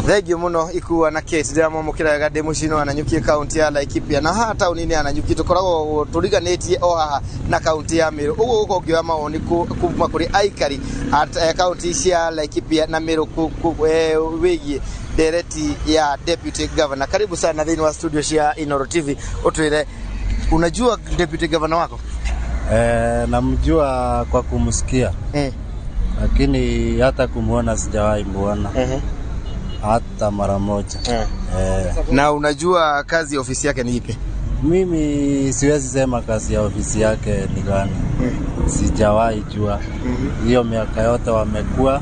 Thengiũ mũno Ikua na Kate, ndĩramwamũkĩra wega ndĩ mũciĩ-inĩ wa Nanyuki, kaunti ya Laikipia. Na haha taũni-inĩ ya Nanyuki tũkoragwo tũriganĩtie o haha na kaunti ya Meru, ũguo gũkorwo ngĩoya mawoni kuma kũrĩ aikari a kaunti cia Laikipia na Meru wĩgiĩ ndereti ya deputy governor. Karibu sana thĩinĩ wa studio cia Inoro TV, ũtwĩre, unajua deputy governor wako? Eh, namjua kwa kumsikia lakini hata kumwona sijawahi muona hata mara moja. Eh, Na unajua kazi ya ofisi yake ni ipi? Mimi siwezi sema kazi ya ofisi yake ni gani, sijawahi jua. Hiyo miaka yote wamekuwa,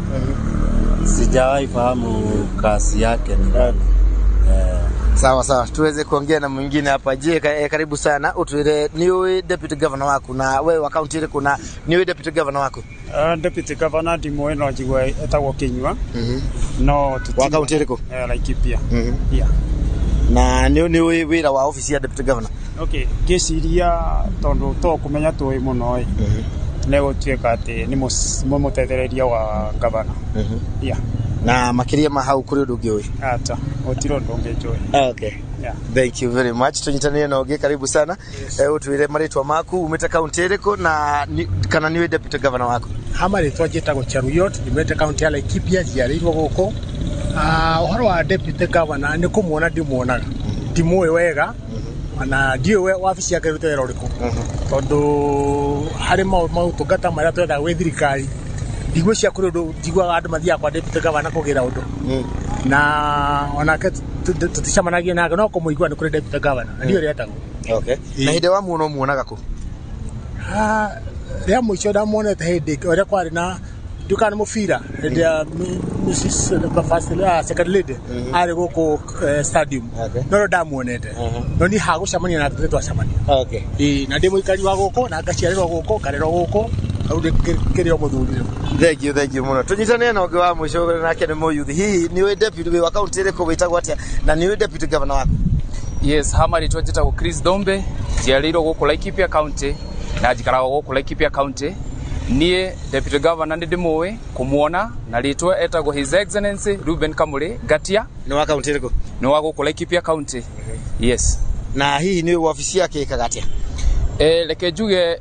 sijawahi fahamu kazi yake ni gani. Eh, Sawa sawa, tuweze kuongea na mwingine hapa. Je, karibu sana, utwire ni ũĩ deputy governor waku, na we wa kaunti ĩrĩkũ, na ni ũĩ deputy governor waku? Deputy governor ndimũĩ, no njigua etagwo Kinyua, no Wa kaunti ĩrĩkũ? Laikipia. Yeah. Na nĩ ũĩ wĩra wa office ya deputy governor? Okay, ngĩciria tondũ to kũmenya tũĩ mũno ĩ, nĩ gũtuĩka atĩ nĩ mũtethereria wa governor. Yeah. Na makĩria ma hau, kũrĩ ũndũ ũngĩ ũĩ? Ata gũtirĩ ũndũ ũngĩ njũĩ. Okay. Yeah. Thank you very much. Tunyitanire na ũngĩ, karibu sana. Ũtwĩre marĩtwa maku, umĩte kaunti ĩrĩkũ, na kana nĩ ũĩ deputy governor waku? Hama rĩtwa njĩtagwo Cheruyot, nyumĩte kaunti ya Laikipia, njiarĩirwo gũkũ. Ah, ũhoro wa deputy governor nĩ kũmuona ndimuonaga, ndimũĩ wega na ndiũĩ wabici yake ĩrute wĩra ũrĩkũ, tondũ harĩ maũtungata marĩa twethaga gwĩ thirikari, ndigwĩciria kũrĩ ũndũ njiguaga andũ mathiaga kwa deputy governor kũgĩra ũndũ, na onake tũticemanagia nake, no kũmũigua nĩ kũrĩ deputy governor na ndiũĩ ũrĩa etagwo. Okay. Na hĩndĩ wamuona, ũmuonaga kũ? Ah, rĩa mũico ndamuonete hĩndĩ ũrĩa kwarĩ na nduka nĩ mũbira, hĩndĩ ya Mrs. the first second lady arĩ gũkũ stadium. No rĩo ndamuonete, no niĩ hagũcemania nake tũtirĩ twacemania. Ĩĩ, na ndĩ mũikari wa gũkũ na ngaciarĩrwo gũkũ, ngarerwo gũkũ, hau kĩrĩ o mũthuri rĩu. Thank you, thank you mũno. Tũnyitanĩre na ũngĩ wa mũico, nake nĩ mũyuthi. Hihi nĩ ũĩ deputy, wĩ wa kaunti ĩrĩkũ, wĩtagwo atĩa, na nĩ ũĩ deputy governor waku? Yes, hama rĩtwa njĩtagwo Chris Dombe, njiarĩirwo gũkũ Laikipia County na njikaraga gũkũ Laikipia County. Niĩ deputy governor nĩ ndĩmũĩ kũmuona na rĩtwa, etagwo His Excellency Ruben Kamuri Ngatia. Nĩ wa kaunti ĩrĩkũ? Nĩ wa gũkũ Laikipia County. Yes. Na hihi nĩ ũĩ wabici yake ĩkaga atĩa? Reke njuge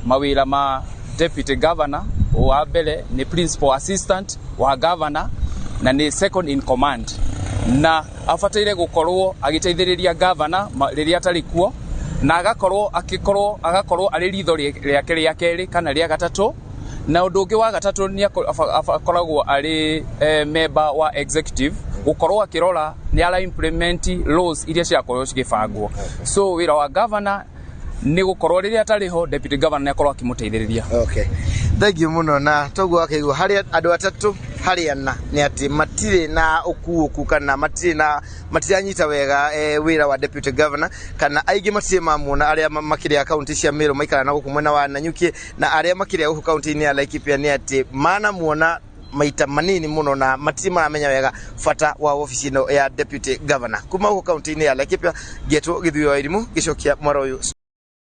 mawĩra ma deputy governor, wa mbere nĩ principal assistant wa governor na nĩ second in command, na abataire gũkorwo agĩteithĩrĩria governor rĩrĩa atarĩ kuo, na agakorwo akĩkorwo agakorwo arĩ ritho rĩake rĩa kerĩ kana rĩa gatatũ. Na ũndũ ũngĩ wa gatatũ, nĩ akoragwo arĩ member wa executive, gũkorwo akĩrora nĩ ara implement laws iria ciakorwo cigĩbangwo. So wĩra wa governor nĩ gũkorwo rĩrĩa atarĩ ho, deputy governor nĩ akorwo akĩmũteithĩrĩria. Okay. Thank you mũno. Na toguo akĩigua harĩa andũ atatũ harĩ ana nĩ atĩ matirĩ na ũkuũku kana matirĩ na matiranyita wega wĩra wa deputy governor, kana aingĩ matirĩ mamuona, arĩa makĩrĩa kaunti cia Meru maikara na gũkũ mwena wa Nanyuki, na arĩa makĩrĩa gũkũ kaunti-inĩ ya Laikipia nĩ atĩ manamuona maita manini mũno na matirĩ maramenya wega bata wa wabici ĩno ya deputy governor. Kuma gũkũ kaunti-inĩ ya Laikipia, ngetwo Gĩthuĩ wa Irimũ, gĩcokia mwaro ũyũ.